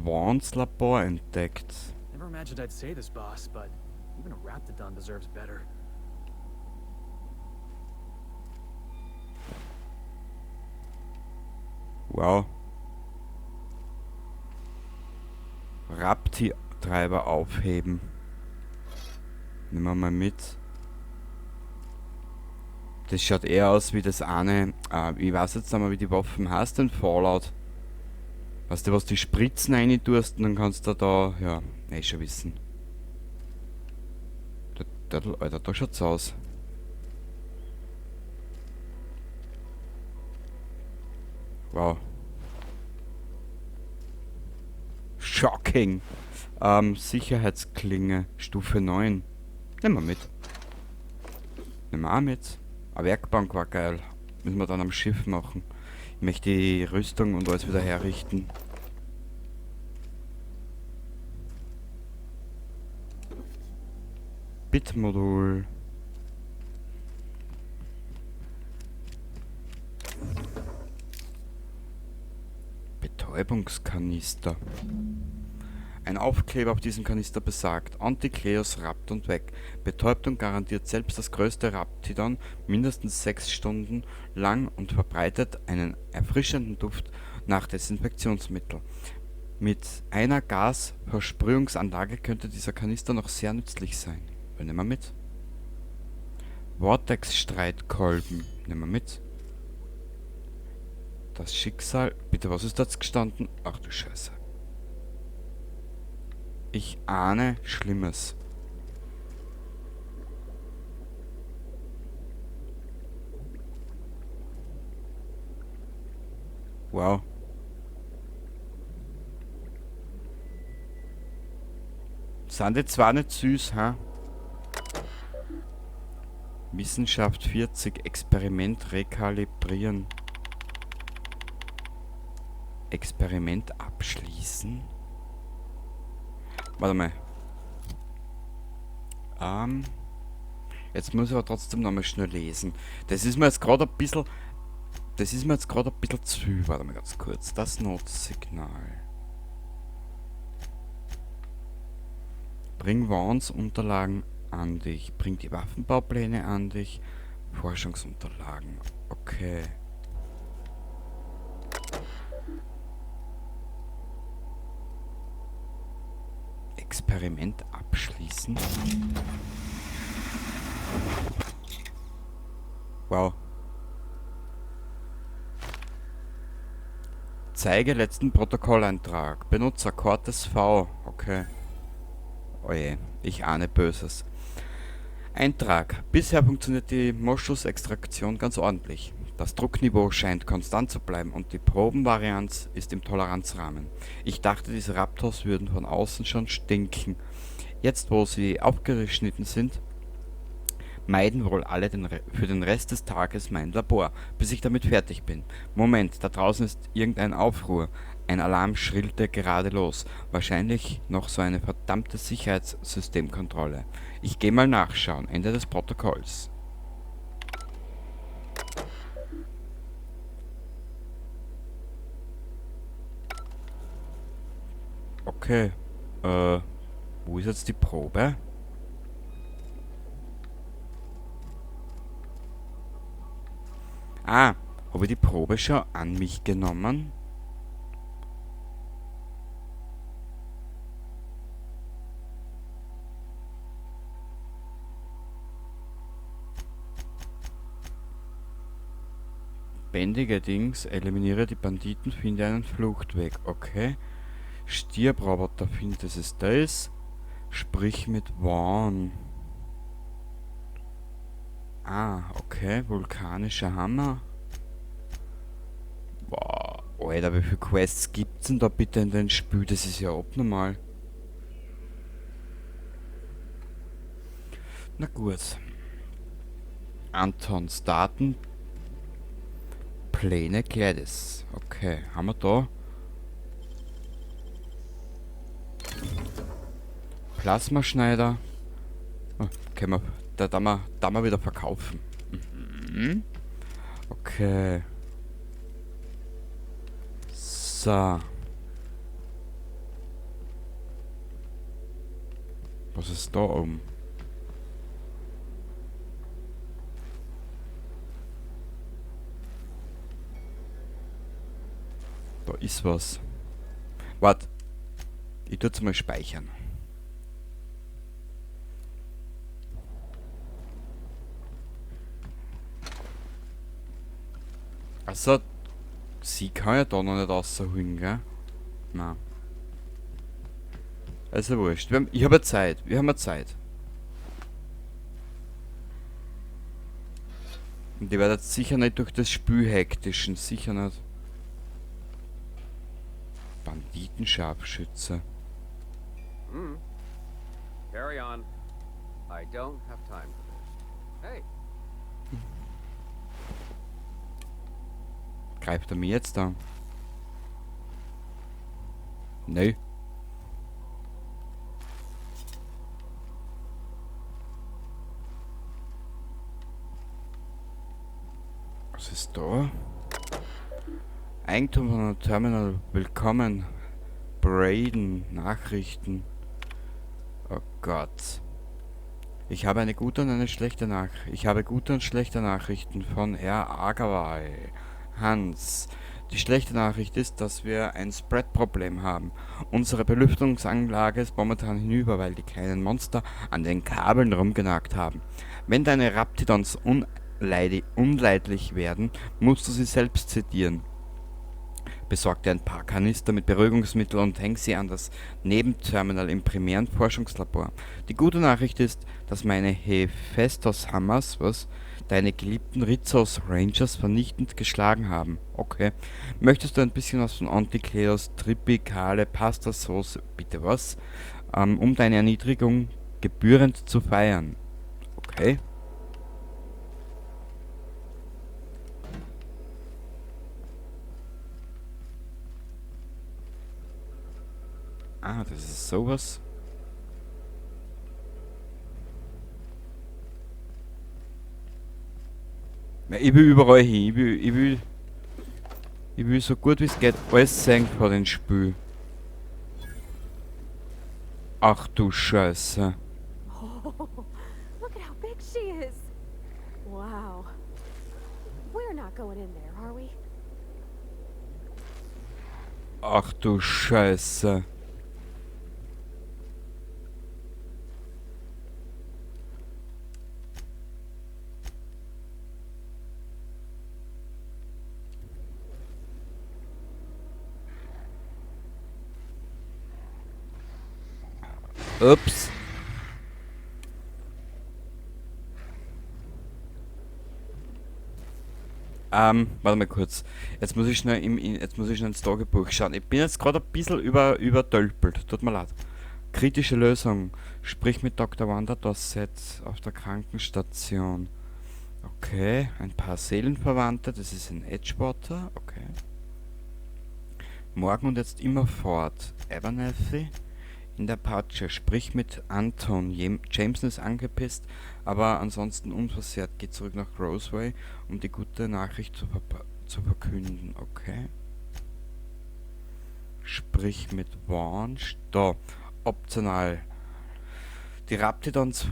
Vaughns Labor entdeckt. Never imagined I'd say this, boss, but even a Raptidon deserves better. Wow. Rapti-Treiber aufheben. Nehmen wir mal mit. Das schaut eher aus wie das eine, ich weiß jetzt nicht mehr, wie die Waffen heißt in Fallout. Weißt du, was die Spritzen rein tust und dann kannst du da, ja, eh schon wissen. Da, Alter, da schaut's aus. Wow. Shocking. Sicherheitsklinge, Stufe 9. Nehmen wir mit. Nehmen wir auch mit. Eine Werkbank war geil. Müssen wir dann am Schiff machen. Ich möchte die Rüstung und alles wieder herrichten. Bitmodul. Betäubungskanister. Ein Aufkleber auf diesem Kanister besagt, Antikleos rappt und weg. Betäubt und garantiert selbst das größte Raptidon mindestens 6 Stunden lang und verbreitet einen erfrischenden Duft nach Desinfektionsmittel. Mit einer Gasversprühungsanlage könnte dieser Kanister noch sehr nützlich sein. Nehmen wir mit. Vortex-Streitkolben. Nehmen wir mit. Das Schicksal... Bitte, was ist da jetzt gestanden? Ach du Scheiße. Ich ahne Schlimmes. Wow. Sind die zwar nicht süß, ha? Wissenschaft 40, Experiment rekalibrieren. Experiment abschließen. Warte mal. Jetzt muss ich aber trotzdem nochmal schnell lesen. Das ist mir jetzt gerade ein bisschen... Das ist mir jetzt gerade ein bisschen zu viel. Warte mal ganz kurz. Das Notsignal. Bring Vaughns Unterlagen an dich. Bring die Waffenbaupläne an dich. Forschungsunterlagen. Okay. Experiment abschließen. Wow. Zeige letzten Protokolleintrag. Benutzer Cortes V. Okay. Oje, ich ahne Böses. Eintrag. Bisher funktioniert die Moschusextraktion ganz ordentlich. Das Druckniveau scheint konstant zu bleiben und die Probenvarianz ist im Toleranzrahmen. Ich dachte, diese Raptors würden von außen schon stinken. Jetzt, wo sie aufgeschnitten sind, meiden wohl alle für den Rest des Tages mein Labor, bis ich damit fertig bin. Moment, da draußen ist irgendein Aufruhr. Ein Alarm schrillte gerade los. Wahrscheinlich noch so eine verdammte Sicherheitssystemkontrolle. Ich geh mal nachschauen. Ende des Protokolls. Okay. Wo ist jetzt die Probe? Ah, habe ich die Probe schon an mich genommen? Bändige Dings, eliminiere die Banditen, finde einen Fluchtweg. Okay. Stirb, Roboter, finde es ist das. Sprich mit Vaughn. Ah, okay. Vulkanischer Hammer. Boah, Alter, wie viele Quests gibt's denn da bitte in den Spiel? Das ist ja abnormal. Na gut. Antons Daten. Pläne Gladys. Okay, haben wir da. Plasmaschneider. Oh, können wir, da, da, mal, da mal wieder verkaufen. Mhm. Okay. So. Was ist da oben? Da ist was. Warte. Ich tue jetzt mal speichern. Also, sie kann ja da noch nicht rausholen, gell? Nein. Also wurscht. Ich habe ja Zeit. Wir haben ja Zeit. Und ich werde jetzt sicher nicht durch das Spül hektischen. Sicher nicht. Banditenscharfschütze. Carry on. I don't have time for this. Hey. Greift er mir jetzt an? Nö. Was ist da? Eigentum von einem Terminal. Willkommen. Braden. Nachrichten. Oh Gott. Ich habe eine gute und eine schlechte Nachricht. Ich habe gute und schlechte Nachrichten von Herr Agarwal. Hans. Die schlechte Nachricht ist, dass wir ein Spread-Problem haben. Unsere Belüftungsanlage ist momentan hinüber, weil die kleinen Monster an den Kabeln rumgenagt haben. Wenn deine Raptidons unleidlich werden, musst du sie selbst sedieren. Besorg dir ein paar Kanister mit Beruhigungsmittel und häng sie an das Nebenterminal im primären Forschungslabor. Die gute Nachricht ist, dass meine Hephaestus Hammers, was, deine geliebten Rizzos Rangers vernichtend geschlagen haben. Okay. Möchtest du ein bisschen was von Antikleos Tripicale Pasta Sauce, bitte was, um deine Erniedrigung gebührend zu feiern? Okay. Ah, das ist sowas. Na, ich will überall hin. Ich will so gut wie es geht alles sehen vor dem Spiel. Ach du Scheiße. Oh, look at how big she is. Wow. We're not going in there, are we? Ach du Scheiße. Ups. Warte mal kurz. Jetzt muss ich schnell jetzt muss ich schnell ins Tagebuch schauen. Ich bin jetzt gerade ein bisschen übertölpelt. Tut mir leid. Kritische Lösung. Sprich mit Doktor Wanda Dorset auf der Krankenstation. Okay, ein paar Seelenverwandte. Das ist in Edgewater. Okay. Morgen und jetzt immer fort. Abernathy in der Patsche. Sprich mit Anton. Jameson ist angepisst, aber ansonsten unversehrt. Geht zurück nach Roseway, um die gute Nachricht zu verkünden. Okay. Sprich mit Vaughn. Da. Optional. Die Raptidons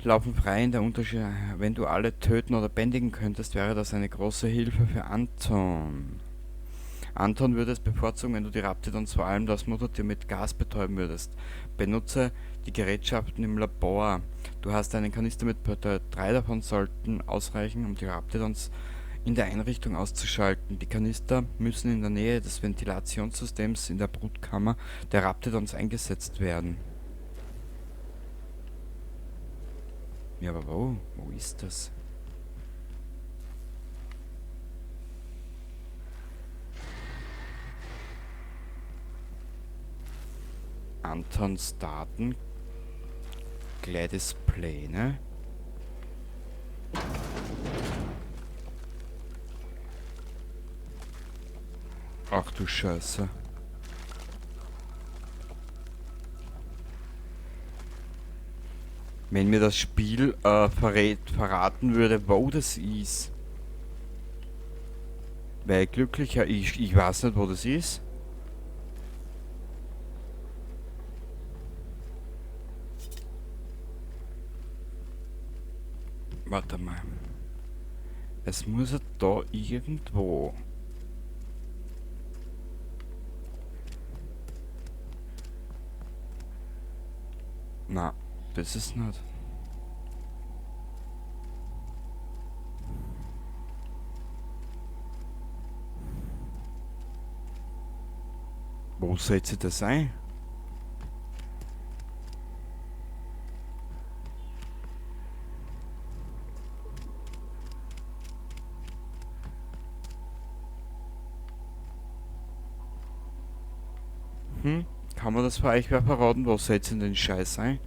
laufen frei in der Unterschied. Wenn du alle töten oder bändigen könntest, wäre das eine große Hilfe für Anton. Anton würde es bevorzugen, wenn du die Raptidons, vor allem das Muttertier, mit Gas betäuben würdest. Benutze die Gerätschaften im Labor. Du hast einen Kanister mit Betäubung. 3 davon sollten ausreichen, um die Raptidons in der Einrichtung auszuschalten. Die Kanister müssen in der Nähe des Ventilationssystems in der Brutkammer der Raptidons eingesetzt werden. Ja, aber wo? Wo ist das? Antons Daten, Gladys Pläne. Ach du Scheiße. Wenn mir das Spiel verraten würde, wo das ist. Wär ich glücklicher. Ich weiß nicht, wo das ist. Warte mal. Es muss ja da irgendwo... Na, das ist nicht. Wo setze ich das ein? Hm? Kann man das für euch wer verraten? Wo setzt denn den Scheiß ein?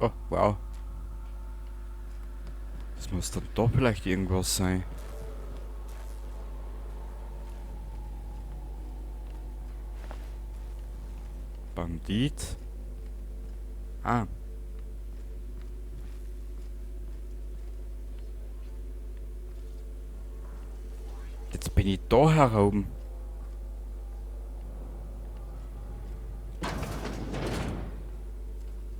Oh, wow. Das muss dann doch vielleicht irgendwas sein. Bandit. Ah. Jetzt bin ich da heroben.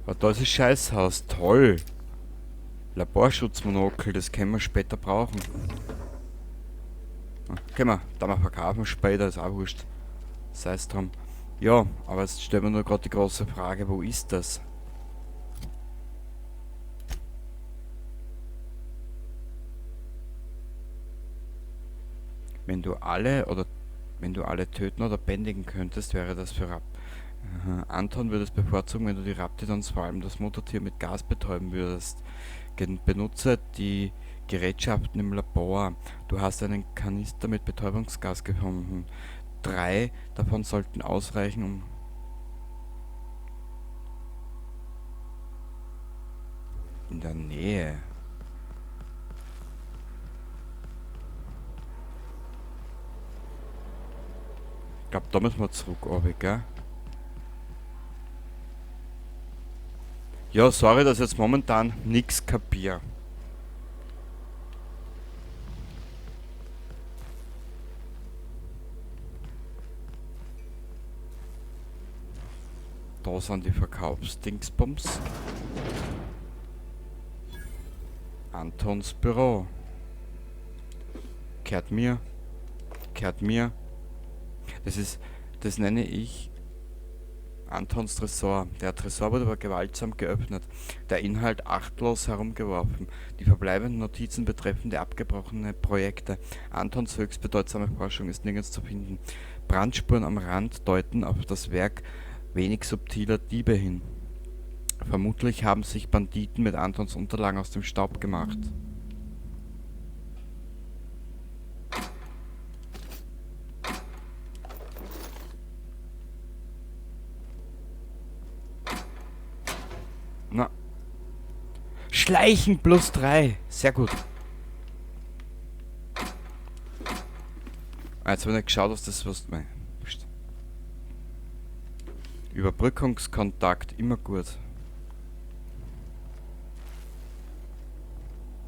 Aber da ist ein Scheißhaus. Toll. Laborschutzmonokel, das können wir später brauchen. Können wir, da mal verkaufen später, ist auch wurscht. Sei's drum. Ja, aber jetzt stellen wir nur gerade die große Frage, wo ist das? Wenn du alle oder wenn du alle töten oder bändigen könntest, wäre das für Rap. Aha. Anton würde es bevorzugen, wenn du die Raptidons, vor allem das Muttertier, mit Gas betäuben würdest. Benutze die Gerätschaften im Labor. Du hast einen Kanister mit Betäubungsgas gefunden. 3 davon sollten ausreichen, um... In der Nähe. Ich glaub, da müssen wir zurück, Obi, gell? Ja, sorry, dass ich jetzt momentan nix kapier. Da sind die Verkaufsdingsbums. Antons Büro. Kehrt mir. Kehrt mir. Das nenne ich Antons Tresor. Der Tresor wurde aber gewaltsam geöffnet, der Inhalt achtlos herumgeworfen. Die verbleibenden Notizen betreffen die abgebrochenen Projekte. Antons höchst bedeutsame Forschung ist nirgends zu finden. Brandspuren am Rand deuten auf das Werk wenig subtiler Diebe hin. Vermutlich haben sich Banditen mit Antons Unterlagen aus dem Staub gemacht. Na. Schleichen plus 3. Sehr gut. Ah, jetzt hab ich nicht geschaut, was das was. Nein, wurscht. Überbrückungskontakt, immer gut.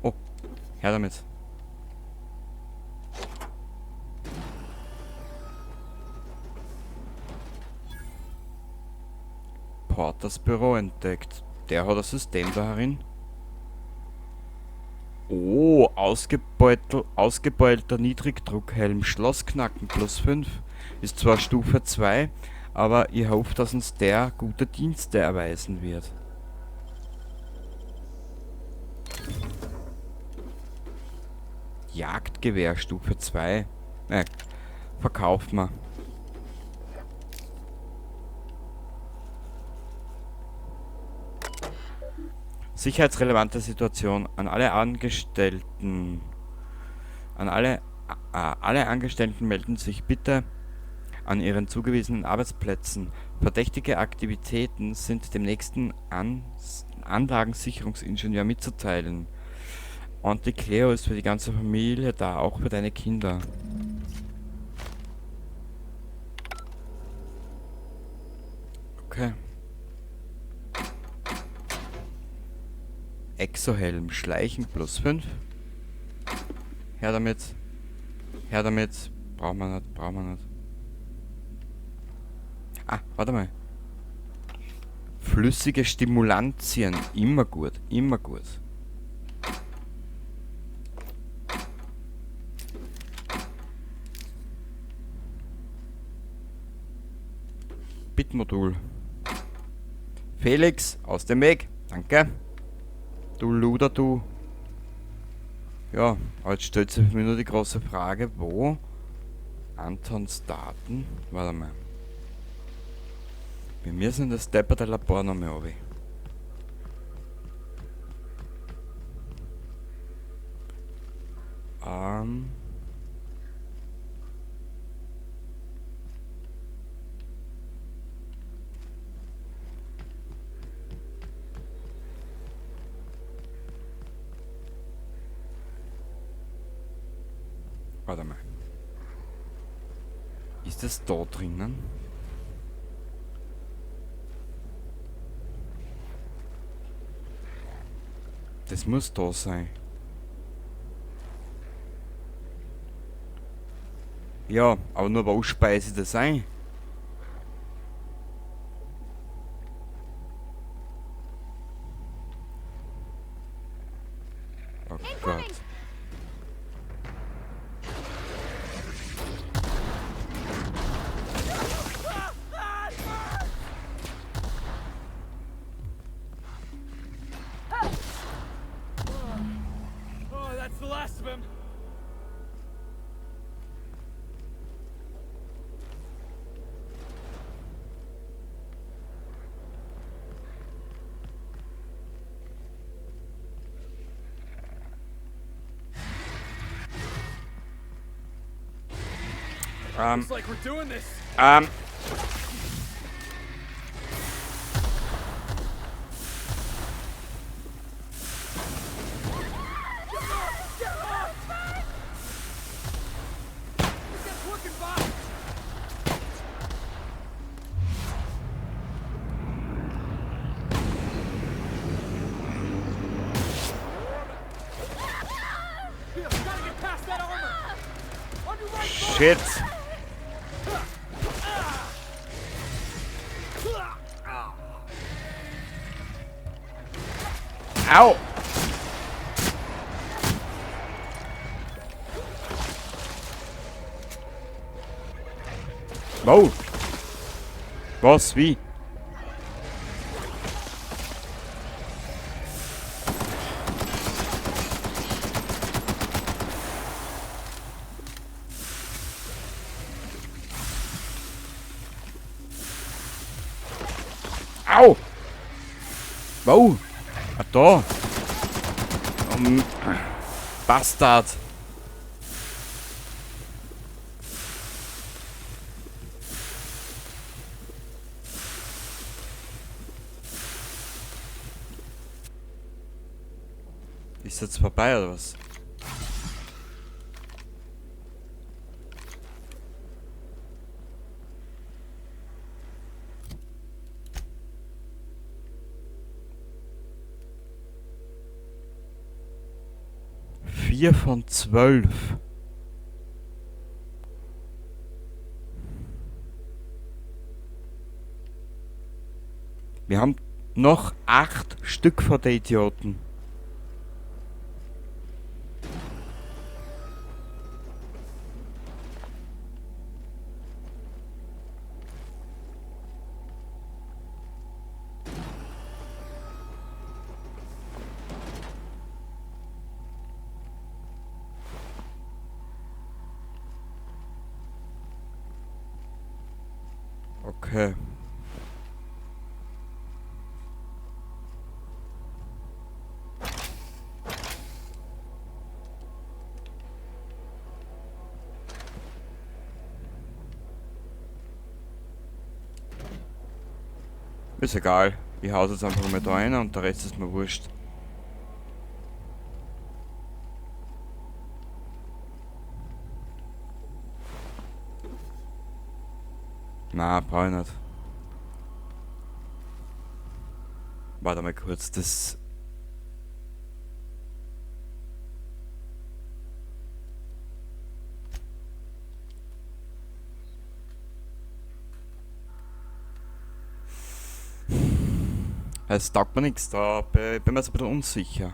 Oh, her damit. Porters Büro entdeckt. Der hat ein System da herin. Oh, ausgebeulter Niedrigdruckhelm. Schlossknacken plus 5. Ist zwar Stufe 2, aber ich hoffe, dass uns der gute Dienste erweisen wird. Jagdgewehr Stufe 2. Ne, verkauft man. Sicherheitsrelevante Situation an alle Angestellten. An alle Angestellten melden sich bitte an ihren zugewiesenen Arbeitsplätzen. Verdächtige Aktivitäten sind dem nächsten Anlagensicherungsingenieur mitzuteilen. Auntie Cleo ist für die ganze Familie da, auch für deine Kinder. Okay. Exohelm. Schleichen plus 5. Her damit. Her damit. Brauchen wir nicht, brauchen wir nicht. Ah, warte mal. Flüssige Stimulantien. Immer gut, immer gut. Bitmodul. Felix, aus dem Weg. Danke. Du Luder, du. Ja, aber jetzt stellt sich für mich nur die große Frage, wo Antons Daten... Warte mal. Wir müssen in das depperte Labor noch mehr runter. Warte mal. Ist das da drinnen? Das muss da sein. Ja, aber nur wo speise ich das ein? Oh Gott. Looks like we're doing this. Shit. Au! Wow! Was? Wie? Au! Wow! Ah, da! Bastard! Ist jetzt vorbei oder was? 4 von 12. Wir haben noch 8 Stück vor der Idioten. Okay. Ist egal. Ich hau's jetzt einfach mal da rein und der Rest ist mir wurscht. Na, brauch ich nicht. Warte mal kurz, das... Es taugt mir nichts, da bin ich mir jetzt ein bisschen unsicher.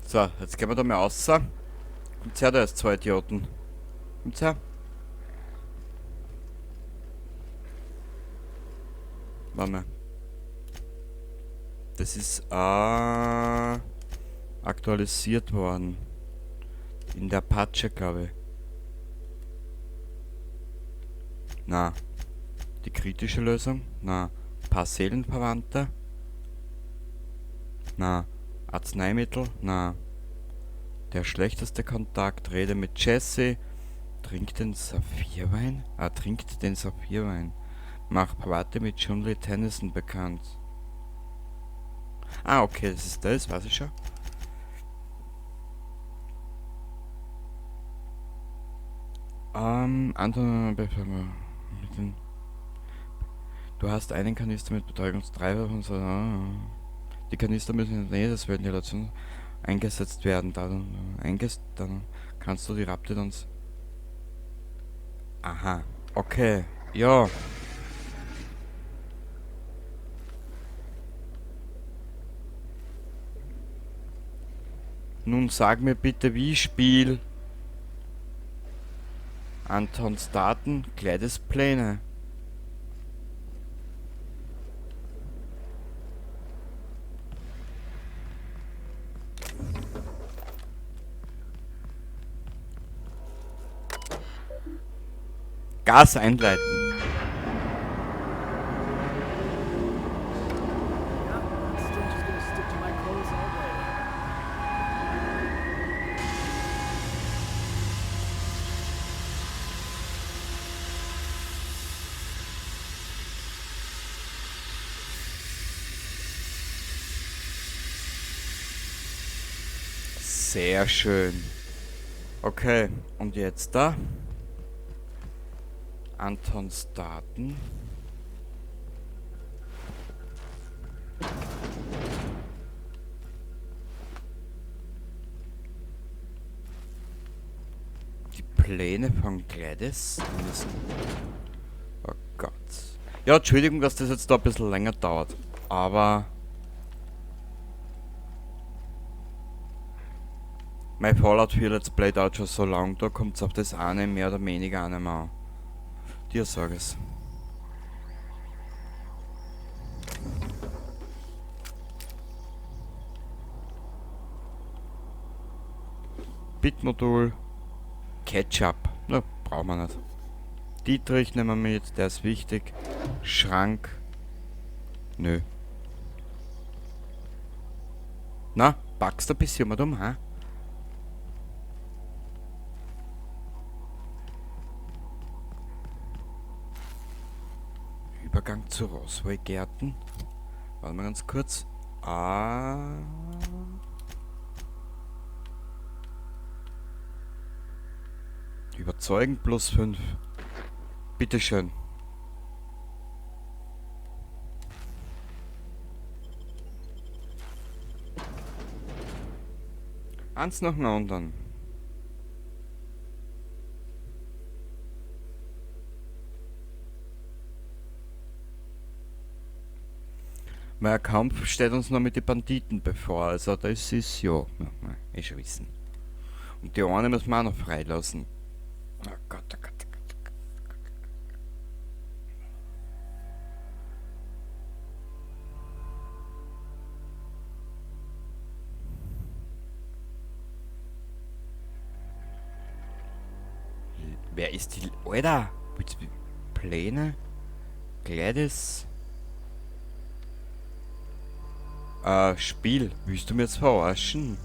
So, jetzt gehen wir da mal raus. Kommt her, da ist zwei Idioten. Kommt her. Warte mal. Das ist aktualisiert worden. In der Patsche, glaube ich. Na. Die kritische Lösung? Na. Paar Seelenverwandte? Na. Arzneimittel? Na. Der schlechteste Kontakt, rede mit Jesse. Trink den Saphirwein? Ah, trinkt den Saphirwein. Mach Party mit Chun-Li Tennyson bekannt. Ah, okay, das ist das, weiß ich schon. Anton, mit den, du hast einen Kanister mit Betäubungstreiber von so, die Kanister müssen in der Nähe des Ventilation eingesetzt werden. Dann kannst du die Raptidons. Aha, okay, ja. Nun sag mir bitte, wie Spiel Antons Daten, Gladys Pläne. Gas einleiten. Sehr schön. Okay, und jetzt da? Antons Daten. Die Pläne von Gladys. Die müssen... Oh Gott. Ja, Entschuldigung, dass das jetzt da ein bisschen länger dauert. Aber... Mein Fallout 4 Let's Play dauert schon so lang, da kommt's auf das eine mehr oder weniger auch nicht mehr an. Dir sag es. Bitmodul. Ketchup. Na, brauchen wir nicht. Dietrich nehmen wir mit, der ist wichtig. Schrank. Nö. Na, packst du ein bisschen mal um, ha? Übergang zu Roswell-Gärten. Warte mal ganz kurz. Ah. Überzeugen plus 5. Bitteschön. Eins nach dem anderen. Mein Kampf steht uns noch mit den Banditen bevor, also das ist ja, ja, eh schon wissen. Und die eine müssen wir auch noch freilassen. Oh Gott, oh Gott, oh Gott, oh Gott, oh Gott. Wer ist die... Alter! Pläne? Gladys? Spiel, willst du mir jetzt verarschen?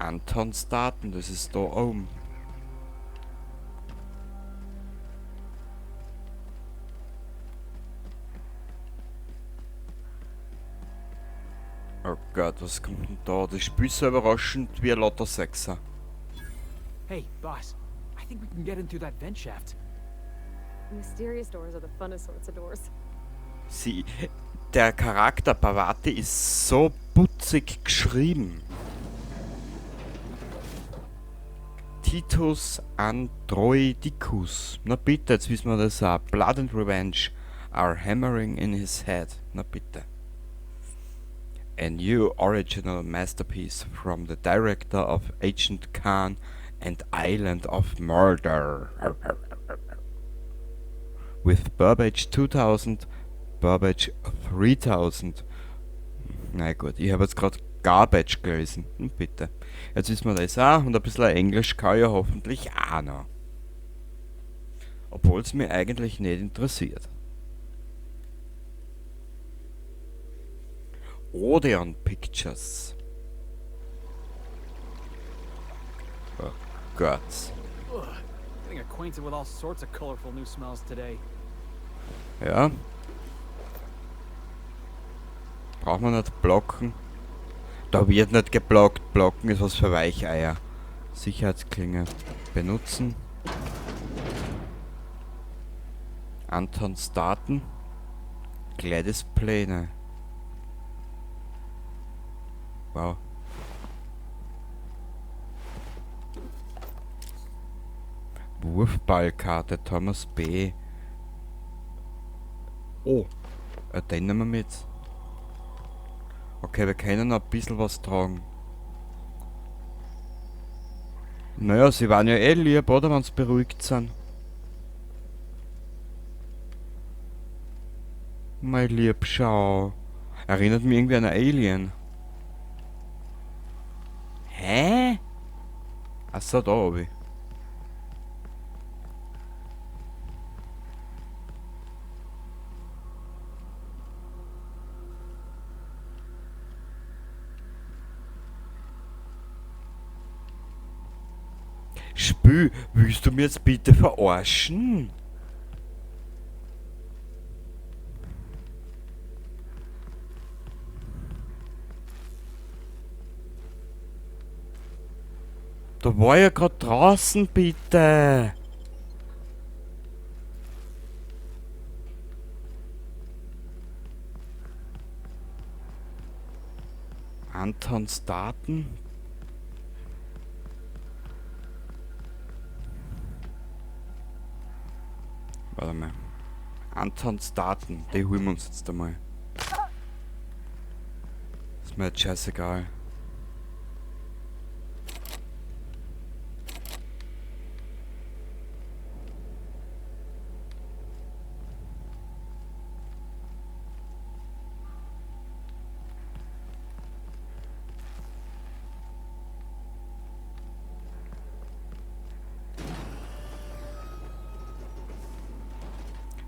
Antons Daten, das ist da oben. Oh Gott, was kommt denn da? Das Spiel ist so überraschend wie ein Lotto Sechser. Hey, boss. I think we can get in through that vent shaft. Mysterious doors are the funnest sorts of doors. Sie, der Charakter Parvati ist so putzig geschrieben. Titus Androidicus. Na bitte, jetzt wissen wir das auch. Blood and Revenge are hammering in his head. Na bitte. A new original masterpiece from the director of Agent Khan and Island of Murder. With Burbage 2000, Burbage 3000. Na gut, ich habe jetzt gerade Garbage gelesen. Bitte. Jetzt wissen wir das auch und ein bisschen Englisch kann ich ja hoffentlich auch noch. Obwohl es mir eigentlich nicht interessiert. Odeon Pictures. Oh Gott. Ugh, getting acquainted with all sorts of colorful new smells today. Ja. Braucht man nicht blocken. Da wird nicht geblockt. Blocken ist was für Weicheier. Sicherheitsklinge benutzen. Antons Daten. Gladys Pläne. Wow. Wurfballkarte Thomas B. Oh, den nehmen wir mit. Okay, wir können noch ein bisschen was tragen. Naja, sie waren ja eh lieb, oder? Wenn sie beruhigt sind. Mein Lieb, schau. Erinnert mich irgendwie an ein Alien. Hä? Achso, da hab ich. Spül, willst du mir jetzt bitte verarschen? Da war ja grad draußen, bitte. Antons Daten. Warte mal. Antons Daten, die holen wir uns jetzt einmal. Ist mir jetzt scheißegal.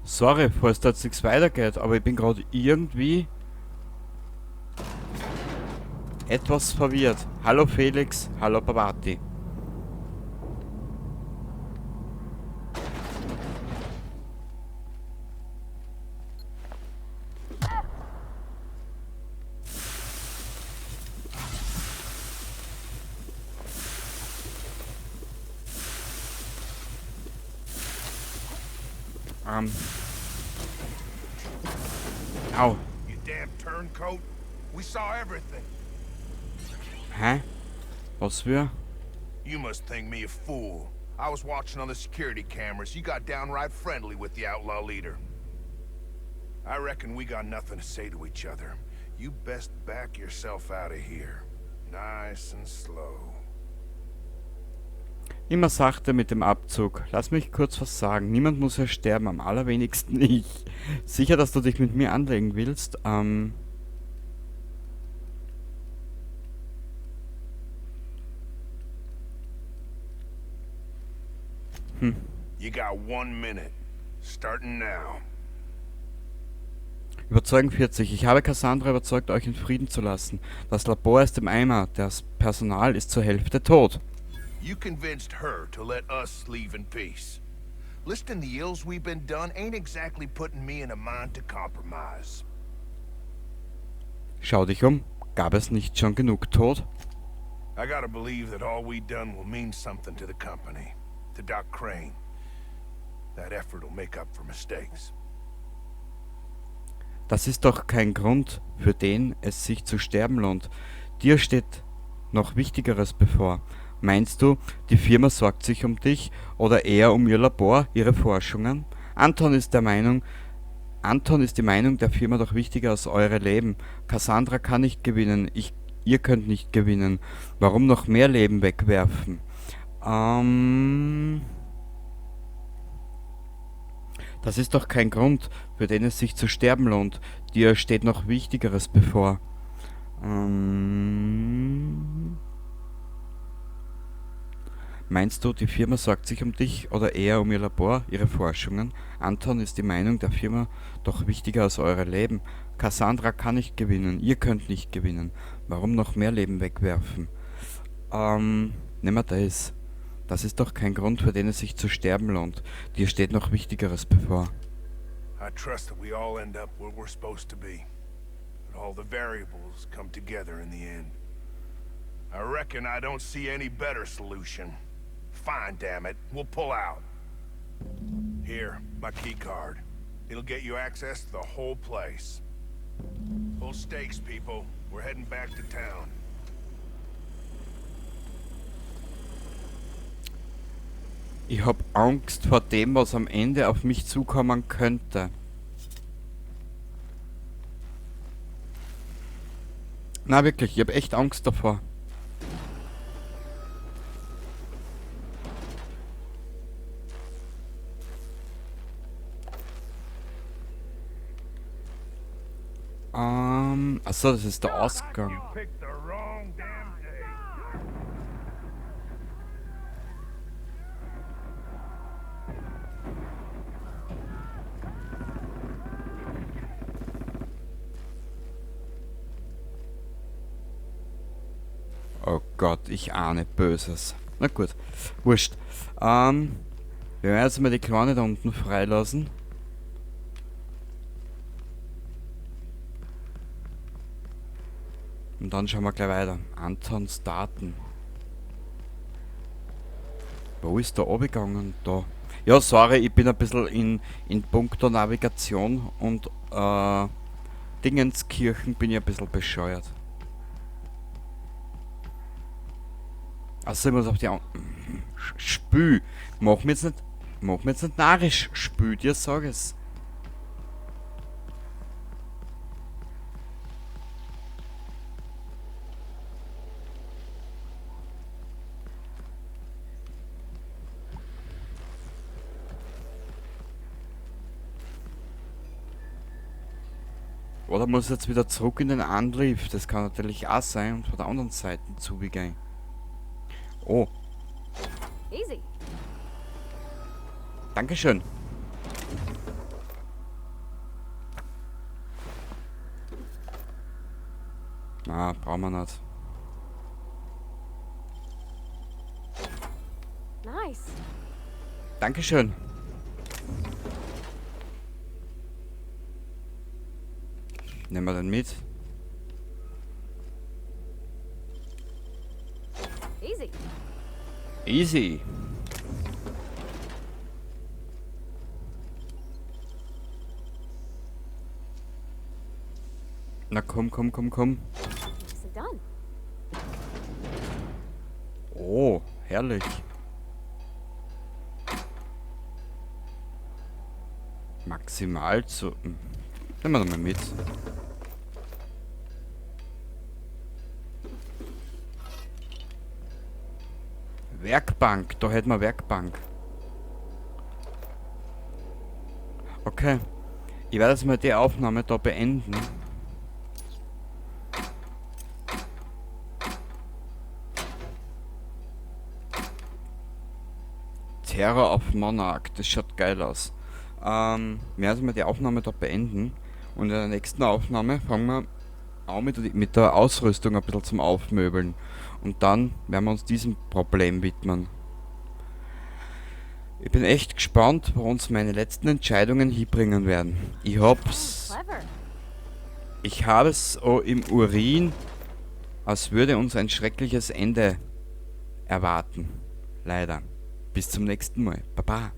Sorry, falls da jetzt nichts weitergeht, aber ich bin gerade irgendwie etwas verwirrt. Hallo Felix, hallo Parvati. Au. You damn turncoat. We saw everything. Hä? Was für? You must think me a fool. I was watching on the security cameras. You got downright friendly with the outlaw leader. I reckon we got nothing to say to each other. You best back yourself out of here. Nice and slow. Immer sachte mit dem Abzug. Lass mich kurz was sagen. Niemand muss hier sterben, am allerwenigsten ich. Sicher, dass du dich mit mir anlegen willst? You got 1 minute. Starting now. Überzeugen 40. Ich habe Cassandra überzeugt, euch in Frieden zu lassen. Das Labor ist im Eimer. Das Personal ist zur Hälfte tot. You convinced her to let us leave in peace. Listing the ills we've been done ain't exactly putting me in a mind to compromise. Schau dich um. Gab es nicht schon genug Tod? I gotta believe that all we done will mean something to the company, to Doc Crane. That effort will make up for mistakes. Das ist doch kein Grund, für den es sich zu sterben lohnt. Dir steht noch Wichtigeres bevor. Meinst du, die Firma sorgt sich um dich oder eher um ihr Labor, ihre Forschungen? Anton ist die Meinung der Firma doch wichtiger als eure Leben. Cassandra kann nicht gewinnen, ihr könnt nicht gewinnen. Warum noch mehr Leben wegwerfen? Das ist doch kein Grund, für den es sich zu sterben lohnt. Dir steht noch Wichtigeres bevor. Meinst du, die Firma sorgt sich um dich oder eher um ihr Labor, ihre Forschungen? Anton ist die Meinung der Firma doch wichtiger als eure Leben. Cassandra kann nicht gewinnen, ihr könnt nicht gewinnen. Warum noch mehr Leben wegwerfen? Nehmen wir das. Das ist doch kein Grund, für den es sich zu sterben lohnt. Dir steht noch Wichtigeres bevor. I trust that we all end up where we're supposed to be. That all the variables come together in the end. I reckon I don't see any better solution. Fine, damn it. We'll pull out. Here, my key card. It'll get you access to the whole place. Pull stakes, people. We're heading back to town. Ich hab Angst vor dem, was am Ende auf mich zukommen könnte. Na wirklich, ich hab echt Angst davor. Achso, das ist der Ausgang. Oh Gott, ich ahne Böses. Na gut, wurscht. Wir werden jetzt mal die Kleine da unten freilassen. Und dann schauen wir gleich weiter. Antons Daten. Wo ist der runtergegangen? Da. Ja, sorry, ich bin ein bisschen in puncto Navigation und Dingenskirchen bin ich ein bisschen bescheuert. Achso, ich muss auf die Spül. Mach mir jetzt nicht, mach mir jetzt nicht narrisch. Spül dir, sag es. Oder muss ich jetzt wieder zurück in den Anlift? Das kann natürlich auch sein und von der anderen Seite zugehen. Oh. Easy. Dankeschön. Na, brauchen wir nicht. Nice. Dankeschön. Nehmen wir den mit. Easy. Easy. Na komm, komm, komm, komm. Done. Oh, herrlich. Maximal zu... Nehmen wir doch mal mit. Werkbank, da hätten wir Werkbank. Okay. Ich werde jetzt mal die Aufnahme da beenden. Terror of Monarch, das schaut geil aus. Wir werden jetzt mal die Aufnahme da beenden. Und in der nächsten Aufnahme fangen wir an mit der Ausrüstung ein bisschen zum Aufmöbeln. Und dann werden wir uns diesem Problem widmen. Ich bin echt gespannt, wo uns meine letzten Entscheidungen hinbringen werden. Ich hab's. Clever. Ich habe es so im Urin, als würde uns ein schreckliches Ende erwarten. Leider. Bis zum nächsten Mal. Baba.